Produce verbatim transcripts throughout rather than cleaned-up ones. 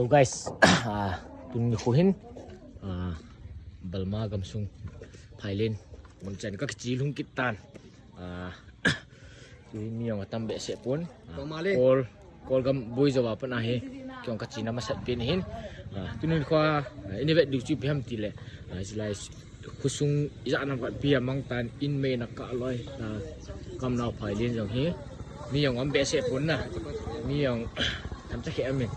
So guys, ah, tuni nikho hin, ah, Burma gamsung Phailen mun chan kakiche lhung kit tan. Ah, tuni mi jong atam behseh pon. Ah, Kol, Kolgam boi jouva pat ahi. Kei jong kachena masat pen ahin. Ah, tuni nikho, ah, ina vet diu chu ipi ham tile, ah, hilai khosung ijat ham khat pi amang tan, in mei ana kah loi, ah, Kamnao Phailen jong hi. Mi jong aum behseh pon na. Mi jong tamtah khat aum in.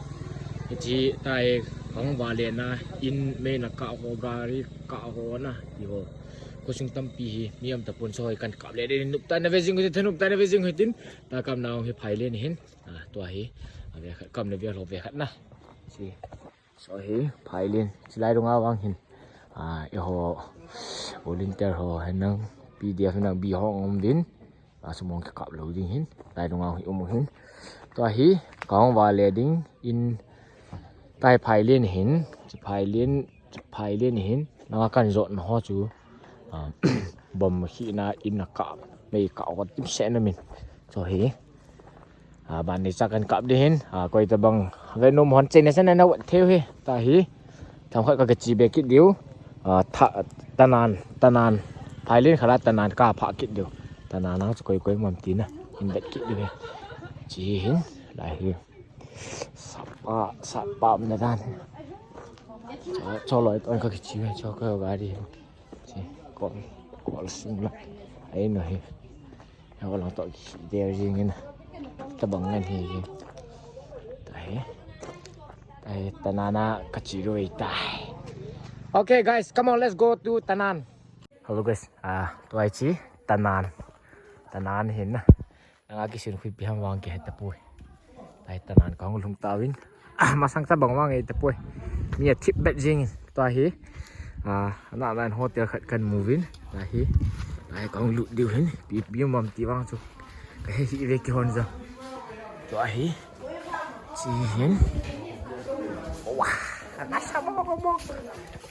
Hiche tai kahung vale na, in mei ana kah ho, gari kah ho na, ti ho. Khosung tampi hi mi aum tapon, so hi kahin kap le ding, noptah in nave jing u hitin, noptah in nave jing u hitin. Ta Kamnao hi Phailen ahin. Ah, tua hi. Ave khat, Kamnao ve lou ve khat na. Hiche. So hi, Phailen, chulai dunga vang hin. Ah, eiho volunteer ho, hinlang P D F hinlang bi ho aum uvin. Ah, sum hung kikap lou ding hin. Lai dunga hi um u hin. Tua hi, kahung vale ding in tai Phailen hin. Phailen, Phailen hin. Langa kahin jotna ho chu. Ah, bomb hina in ana kap. Mei kah ho dimset na min. So hi. Ah, ban ni cha kahin kap ding hin. Ah, koi tabang ve nom hon chena chena na wat thei u hi. Tua hi. Themkhat kakiche be kit diu. Ah, tha, Tanan, Tanan. Phailen khala Tanan kaphah kit diu. Tanan a chu koi koi um am tina. Hin vet kit diu hi. Hiche hin. Lai hi. Sapa, sapa umna dan hi. Cho, cho loi ton kakiche be, cho ka gari hi. Hiche, Kol, Kol sung la. Ahi no hi. Hung lang toh kiche ding in. Tabang ngen hi. Tahi. Tahi, Tanan a kache diu ahitai. Okay, guys, come on, let's go to Tanan. Hello, guys. Ah, tua hiche, Tanan. Tanan hin na. Langa kisun khu ipi ham vang kihe tapoi. Tahi, Tanan kahung lhung tauvin. Ah, masang tabang vang ahi tapoi. Mi athip bet jing in. Tua hi. Ah, ana, ana hotel khat kahin mu uvin. Tua hi. Tua hi kahung lut diu hin. Ipi, ipi um am ti vang chu kahe hih ve kihon jong. Tua hi. Hiche hin. Wah, ana sa mo mo mo.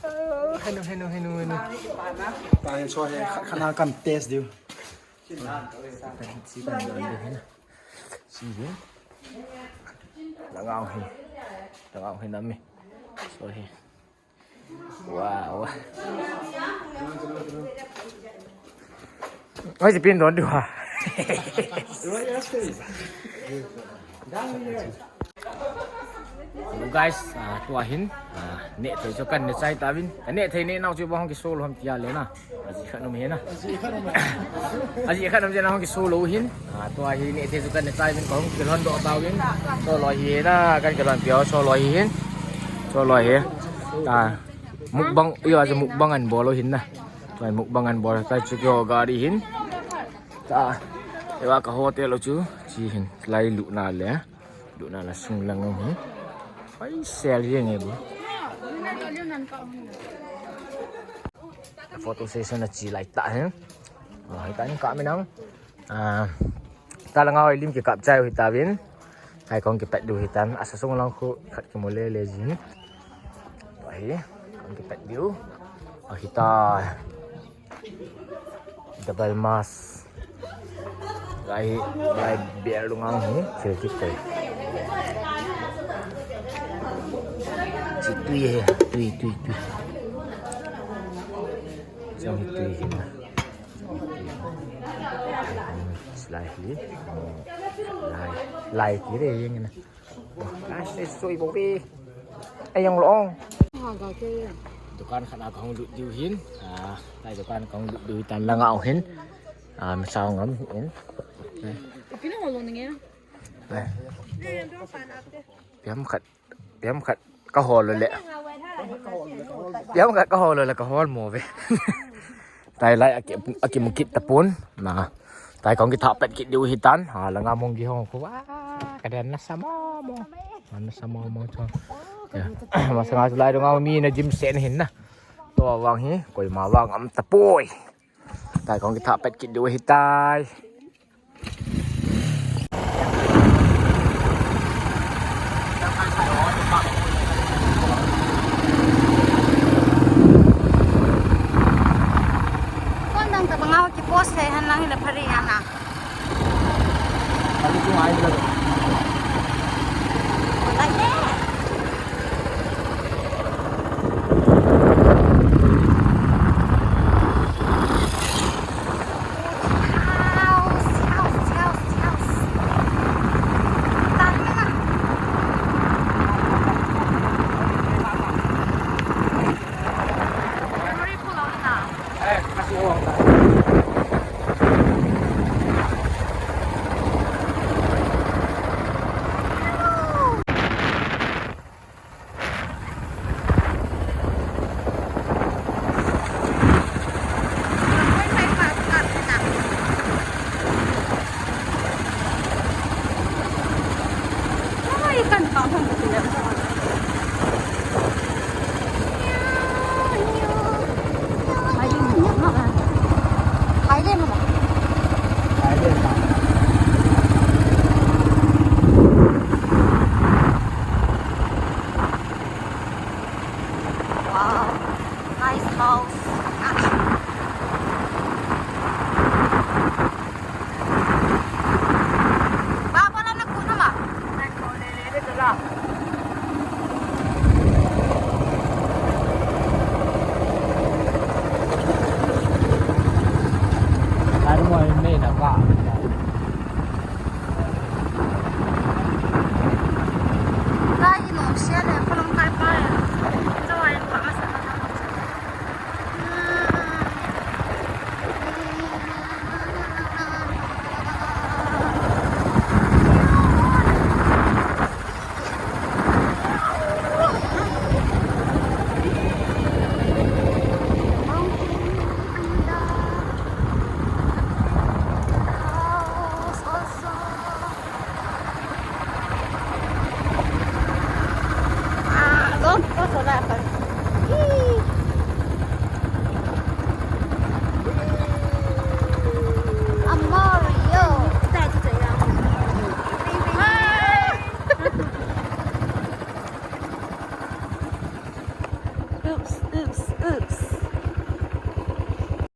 Oh, henu, henu, henu, henu. Tua hi so hi, khat, khat na kahin test diu. Hiche hin. Langa hi. Langa hi na mi. So hi. Wow. Oi, si pin don diu ha. Hello guys, ah, tua hin, ah, neh thei chu kahin neh chai tauvin. Kaneh thei neh nau chu bang hung kiso lou ham tia le na. Ajeh khat um hi na. Ajeh khat um jeh a hung kiso lou hin. Ah, tua hi neh thei chu kahin neh chai uvin, kahung kilhon doh tauvin. So loi hi na, kahin kilhon peh u, so loi hi hin. So loi hi. Ah, mukbang, iyo, achu mukbang ahin bol u hin na. Tua mukbang ahin bol, tua chu keiho gari hin. Tua, eiva ka hotel u chu, hiche hin, lai lutna le. Lutna la sung lang u hi. Oi, sel jeng e bu. Photo session ache lai tah hi. Ah, hita in kap inlang. Ah, ta langa hoi lim kikap chai u hitauvin. Hoi kahung kipet diu hitan. Asa sung lang khu khat kimu le le jin. Tua hi, kahung kipet diu. Ah, hita. Double mask. Lai, lai bel lunga hi, thil kit tai. Hiche tui hi, tui, tui, tui. Hiche hi tui hi na. Lai hi. Lai, lai ti le jeng na. Ai, sui bou ve. Ai, jong long. Dukan khat a kahung lut diu hin. Ah, tai dukan kahung lut diu tan langa u hin. Ah, mi sao ngam hin. Ai. Piam khat, piam khat ka hol le. Piam khat ka hol le ka hol mo ve. Tai lai aki, aki mukit tapon. Na. Tai kahung kithah pet kit diu hitan. Ha, langa mong gi hong ko. Wa, ka den na sa mo mo. Na sa mo mo chong. Ya. Masanga lai dunga mi na gym sen hin na. Tua vang hi, koima vang aum tapoi. Tai kahung kithah pet kit diu hitai. Kon dang tabang a kipost thei hen lang hile phari ana. Phari chu ngai le. Like that. Kan pa hon ko le. Thailand hon na. Thailand hon na. Thailand hon na. Wow. Nice house. Ah. Baba la na ku na ma. Oops, oops, oops.